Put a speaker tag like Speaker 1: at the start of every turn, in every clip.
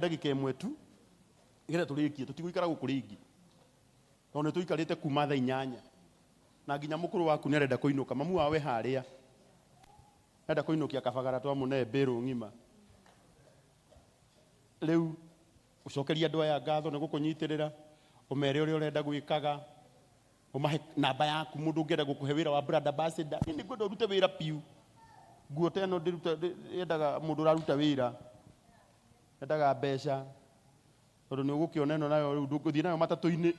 Speaker 1: Ndagĩka ĩmwe tu nĩgetha tũrĩkie, tũtigũikara gũkũ rĩngĩ tondũ nĩ tũikarĩte kuma thaa 8 na nginya mũkũrũ waku nĩ arenda kũinũka. Mamu wao e harĩa arenda kũinũkia kabagara twamũne mbĩrũ ng'ima. Rĩu ũcokerie andũ aya ngatho nĩ gũkũnyitĩrĩra, ũmere ũrĩa ũrenda gwĩkaga, ũmahe namba yaku mũndũ ũngĩenda gũkũhe wĩra wa brand ambassador. Niĩ nĩ ngwenda ũrute wĩra piũ. Nguo ta ĩno ndĩruta, yendaga mũndũ ũraruta wĩra, yendaga mbeca, tondũ nĩ ũgũkĩona ĩno nayo rĩu ndũngĩthiĩ nayo matatũ-inĩ,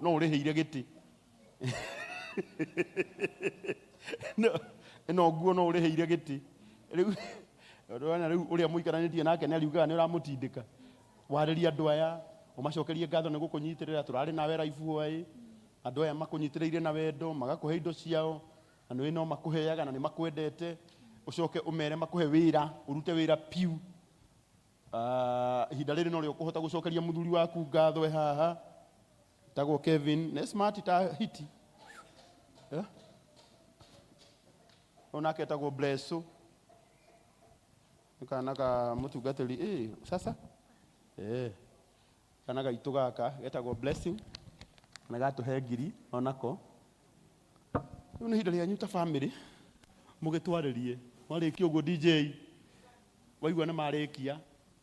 Speaker 1: no ũrĩhĩire gĩtĩ. Ĩno nguo no ũrĩhĩire gĩtĩ. Rĩu ũrona rĩu ũrĩa mũikaranĩtie nake nĩ ariugaga nĩ ũramũtindĩka. Warĩrie andũ aya, ũmacokerie ngatho nĩ gũkũnyitĩrĩra, tũrarĩ nawe Lifebuoy, andũ aya makũnyitĩrĩire na wendo, magakũhe indo ciao, na nĩũĩ no makũheaga na nĩ makwendete, ũcoke ũmere makũhe wĩra, ũrute wĩra piũ. Ihinda rĩrĩ norĩo ũkũhota gũcokeria mũthuri waku ngatho e haha, etagwo Kevin, nĩ smart ta hiti. Ũyũ nake etagwo Blesso. Nĩ kana ka mũtungatĩri, sasa? Kana gaitũ gaka getagwo Blessing, na gatũhe ngiri onako. Rĩu nĩ ihinda rĩanyu ta family mũgĩtwarĩrie. Mwarĩkia ũguo DJ, waigua nĩ marĩkia,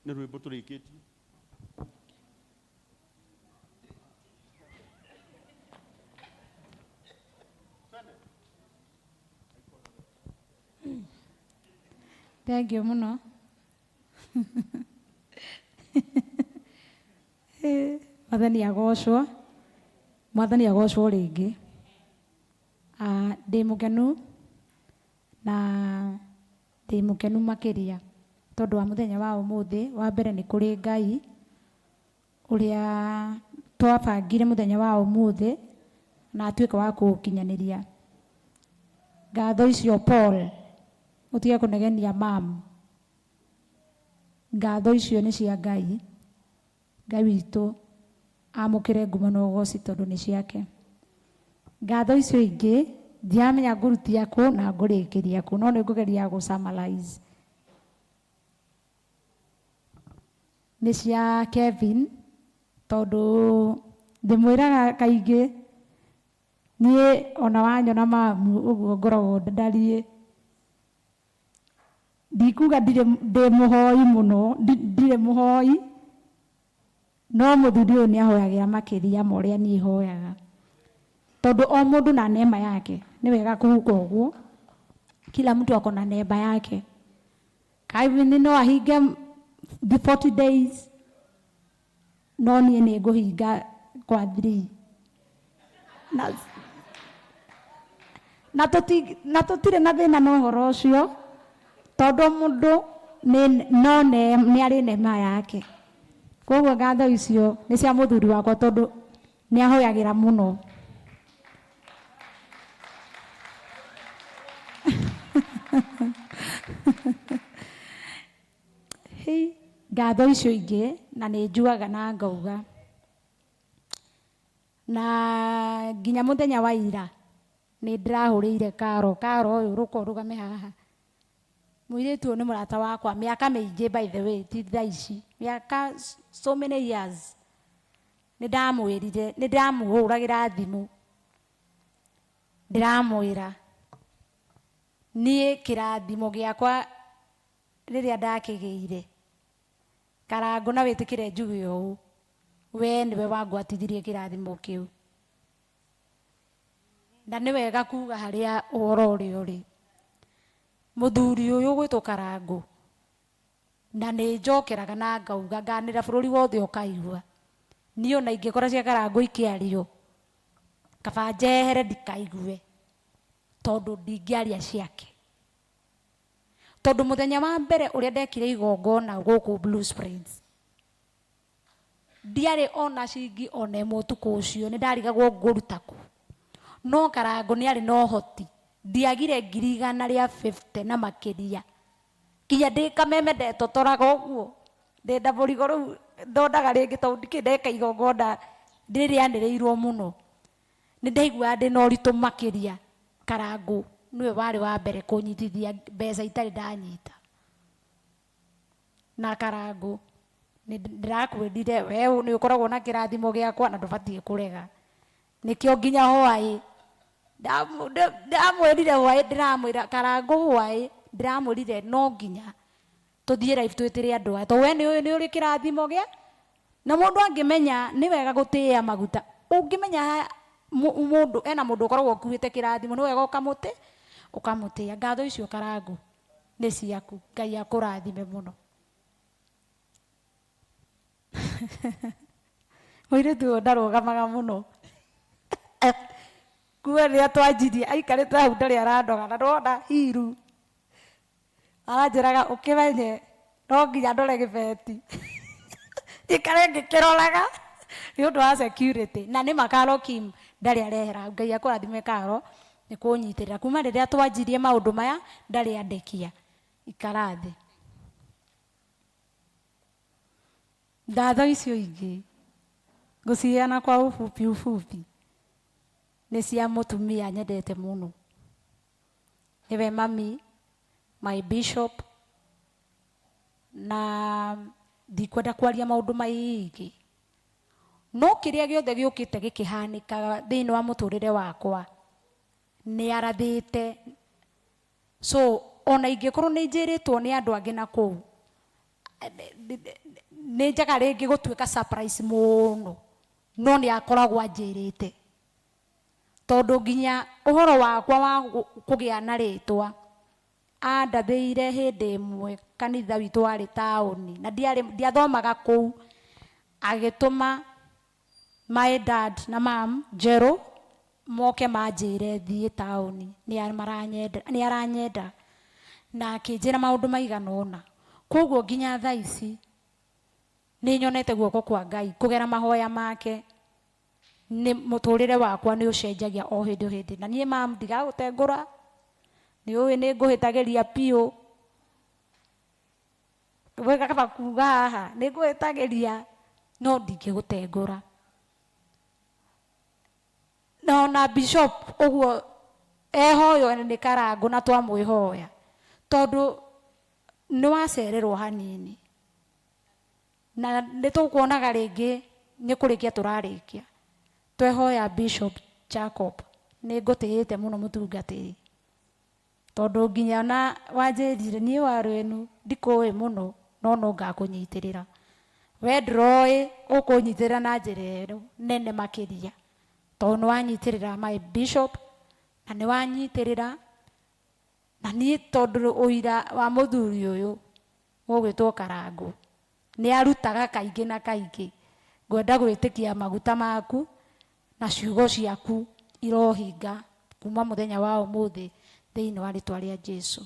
Speaker 1: nĩ rwĩmbo tũrĩkĩtie.
Speaker 2: Thank you mũno. Mwathani agocwo. Mwathani agocwo rĩngĩ. Ndĩ mũkenu na ndĩ mũkenu makĩria tondũ wa mũthenya wa ũmũthĩ. Wa mbere nĩ kũrĩ Ngai ũrĩa twabangire mũthenya wa ũmũthĩ na atuĩka wa kũũkinyanĩria. Ngatho icio Paul, ũtige kũnegenia mam. Ngatho icio nĩ cia Ngai. Ngai witũ amũkĩre ngumo na ũgoci tondũ nĩ ciake. Ngatho icio ingĩ ndiramenya ngũrutia kũ na ngũrĩkĩria kũ, no nĩ ngũgeria gũ summarize. Nĩ cia Kevin tondũ ndĩmwĩraga kaingĩ niĩ ona wanyona mamu ũguo ngoragwo ndariĩ. Ndikuga ndirĩ ndĩ mũhoi mũno, ndirĩ mũhoi, no mũthuri ũyũ nĩ ahoyagĩra makĩria ma ũrĩa niĩ hoyaga. Tondũ o mũndũ na neema yake, nĩ wega kuga ũguo. Kila mtu ako na neema yake. Kevin no ahinge the 40 days, no niĩ nĩ ngũhinga kwa 3. Na tũtirĩ na thĩna na ũhoro ũcio, tondũ mũndũ no nĩ arĩ neema yake. Koguo ngatho icio nĩ cia mũthuri wakwa tondũ nĩ ahoyagĩra mũno. Hei, ngatho icio ingĩ na nĩ njugaga na ngauga. Na nginya mũthenya wa ira nĩ ndĩrahũrĩire Karo. Karo ũyũ rũka ũrũgame haha. Mũirĩtu ũyũ nĩ mũrata wakwa mĩaka mĩingĩ, by the way, ti thaa ici, mĩaka so many years. Nĩ ndamwĩrire, nĩ ndamũhũragĩra thimũ, ndĩramwĩra niĩ kĩrathimo gĩakwa rĩrĩa ndakĩgĩire Karangũ, na wĩtĩkĩre njuge ũũ, we nĩwe wangwatithirie kĩrathimo kĩu. Na nĩ wega kuga harĩa ũhoro ũrĩa ũrĩ. Mũthuri ũyũ ũgwĩtwo Karangũ, na nĩ njokeraga na ngauga nganĩra bũrũri wothe ũkaigua. Niĩ ona ingĩkora cia Karangũ ikĩario, kaba njehere ndikaigue, tondũ ndingĩaria ciake. Tondũ mũthenya wa mbere ũrĩa ndekire igongona gũkũ Blue Springs, ndiarĩ ona ciringi ona ĩmwe ũtukũ ũcio, nĩ ndarigagwo ngũruta kũ. No Karangũ nĩ arĩ na ũhoti, ndiagire ngiri igana rĩa 50 na makĩria. Nginya ndĩ kameme ndetotoraga ũguo, ndĩ na mũrigo rĩu ndonaga rĩngĩ tondũ ndikĩrĩ ndeka igongona rĩrĩanĩrĩirwo mũno. Nĩ ndaiguaga ndĩ na ũritũ makĩria. Karangũ nĩwe warĩ wa mbere kũnyitithia mbeca itarĩ ndanyita. Na Karangũ Ndĩrakwĩrire we nĩ ũkoragwo na kĩrathimo gĩakwa na ndũbatiĩ kũrega. Nĩkĩo nginya hwaĩ ndamwĩrire hwaĩ, ndĩramwĩra Karangũ hwaĩ, ndĩramwĩrire no nginya tũthiĩ live twĩtĩre andũ aya, tondũ we nĩ ũĩ nĩ ũrĩ kĩrathimo gĩa na mũndũ angĩmenya nĩ wega gũtĩĩa maguta. Ũngĩmenya mũndũ ena mũndũ ũkoragwo ũkuĩte kĩrathimo, nĩ wega ũkamũtĩ ũkamũtĩĩa. Ngatho icio Karangũ nĩ ciaku, Ngai akũrathime mũno. Mũirĩtu ũyũ ndarũgamaga mũno kuma rĩrĩa twanjirie, aikarĩte hau ndarĩ arandoga, na ndona hiru aranjĩraga ũkĩmenye no nginya ndore gĩbeti njikare ngĩkĩroraga nĩ ũndũ wa security. Na nĩ ma Karo Kim ndarĩ arehera, Ngai akũrathime Karo nĩ kũnyitĩrĩra kuma rĩrĩa twanjirie maũndũ maya, ndarĩ andekia. Ikara thĩ. Ngatho icio ingĩ ngũciheana kwa ufupi ufupi nĩ cia mũtumia nyendete mũno, nĩwe mami, my bishop, na ndikwenda kwaria maũndũ maingĩ, no kĩrĩa gĩothe gĩũkĩte gĩkĩhanĩkaga thĩinĩ wa mũtũrĩre wakwa nĩ arathĩte. So ona ingĩkorwo nĩ njĩrĩtwo nĩ andũ angĩ na kũu, nĩ njaga rĩngĩ gũtuĩka surprise mũno, no nĩ akoragwo anjĩrĩte, tondũ nginya ũhoro wakwa wa kũgĩa na rĩtwa andathĩire hĩndĩ ĩmwe kanitha witũ warĩ taũni na ndiathomaga kũu, agĩtũma my dad na mam Njerũ moke manjĩre thiĩ taũni, nĩ aranyenda, na akĩnjĩra maũndũ maigana ũna. Koguo nginya thaa ici nĩ nyonete guoko kwa Ngai kũgera mahoya make, nĩ mũtũrĩre wakwa nĩ ũcenjagia o hĩndĩ o hĩndĩ. Na niĩ mam ndigagũtengũra, nĩ ũĩ nĩ ngũhĩtagĩria biũ, kaba kuga haha nĩ ngũhĩtagĩria no ndingĩgũtengũra. Na ona bishop ũguo ehoywo nĩ Karangũ na twamwĩhoya, tondũ nĩ wacererwo hanini na nĩ tũkuonaga rĩngĩ nĩ kũrĩkia tũrarĩkia. Twehoya Bishop Jacob, nĩ ngũtĩĩte mũno mũtungatĩri, tondũ nginya na wanjĩrire niĩ warwenu ndikũĩ mũno, no no ngakũnyitĩrĩra. We ndũroĩ ũkũnyitĩrĩra na njĩra ĩno nene makĩria, tondũ nĩ wanyitĩrĩra my bishop na nĩ wanyitĩrĩra na niĩ, tondũ ũira wa mũthuri ũyũ ũgwĩtwo Karangũ nĩ arutaga kaingĩ na kaingĩ. Ngwenda gwĩtĩkia maguta maku na ciugo ciaku irohinga kuma mũthenya wa ũmũthĩ thĩinĩ wa rĩtwa rĩa Jesu.